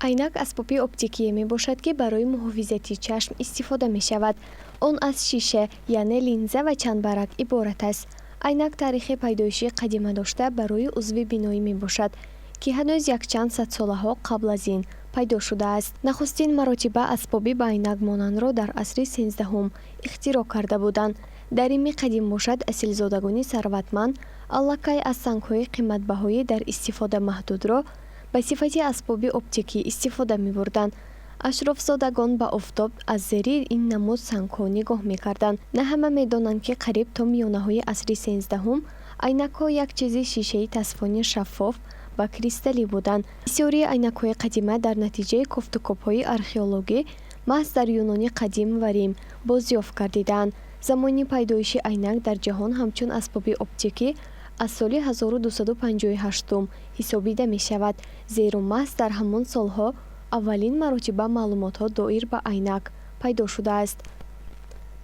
Айнак асбоби оптикие мебошад, ки барои муҳофизати чашм истифода мешавад. Он аз шиша, яъне линза ва чандбарак иборат аст. Айнак таърихи пайдоиши қадима дошта, барои узви биноӣ мебошад, ки ҳанӯз якчанд садсолаҳо қабл аз ин пайдо шудааст. Нахустин маротиба асбоби ба айнак монандро дар асри 13-ҳум ихтироъ карда буданд. Дар Рими қадим бошад, асилзодагони сарватманд аллакай аз сангҳои қиматбаҳои дар истифода маҳдудро ба сифати асбоби оптикӣ истифода мебурданд. Ашрофзодагон ба офтоб аз зери ин намуд сангҳо нигоҳ мекарданд. На ҳама медонанд, ки қариб то миёнаҳои асри 13-ҳум айнакҳо як чизи шишаи тасфони шаффоф ва кристаллӣ буданд. Бисёрии айнакҳои қадима дар натиҷаи кофтукобҳои археологӣ маҳз дар Юнони қадим ва Рим бозёфт гардидаанд. Замони пайдоиши айнак дар ҷаҳон ҳамчун асбоби оптикӣ аз соли 1258 ҳисобида мешавад, зеро маҳз дар ҳамон солҳо аввалин маротиба маълумотҳо доир ба айнак пайдо шудааст.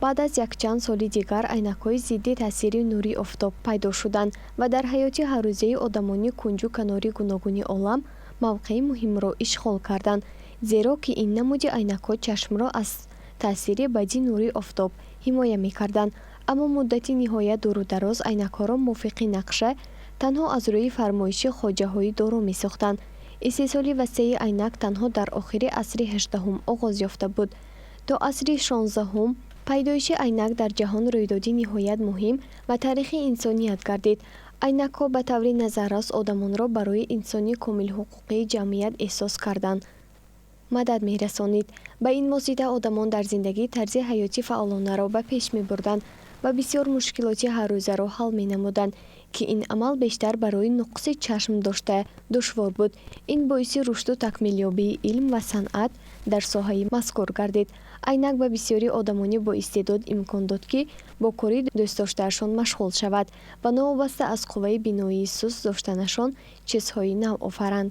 Баъд аз якчанд соли дигар айнакҳои зидди таъсири нури офтоб пайдо шуданд ва дар ҳаёти ҳаррӯзаи одамони кунҷу канори гуногуни олам мавқеи муҳимро ишғол карданд, зеро ки ин намуди айнакҳо чашмро аз таъсири бади нури офтоб ҳимоя мекарданд. Аммо муддати ниҳоят дуру дароз айнакҳоро мувофиқи нақша танҳо аз рӯи фармоиши хоҷаҳои доро месохтанд. Истеҳсоли васеи айнак танҳо дар охири асри 18-ҳум оғоз ёфта буд. То асри 16-ҳум пайдоиши айнак дар ҷаҳон рӯйдоди ниҳоят муҳим ва таърихи инсоният гардид. Айнакҳо ба таври назаррас одамонро барои инсони комилҳуқуқии ҷамъият эҳсос кардан мадад мерасонид. Ба ин восита одамон дар зиндагӣ тарзи ҳаёти фаъолонаро ба пеш мебурданд ва бисёр мушкилоти ҳаррӯзаро ҳал менамуданд, ки ин амал бештар барои нуқси чашм дошта душвор буд. Ин боиси рушду такмилёбии илм ва санъат дар соҳаи мазкур гардид. Айнак ба бисёри одамони боистеъдод имкон дод, ки бо кори дӯстдоштаашон машғул шавад ва новобаста аз қувваи биноии суст доштанашон чизҳои нав офаранд.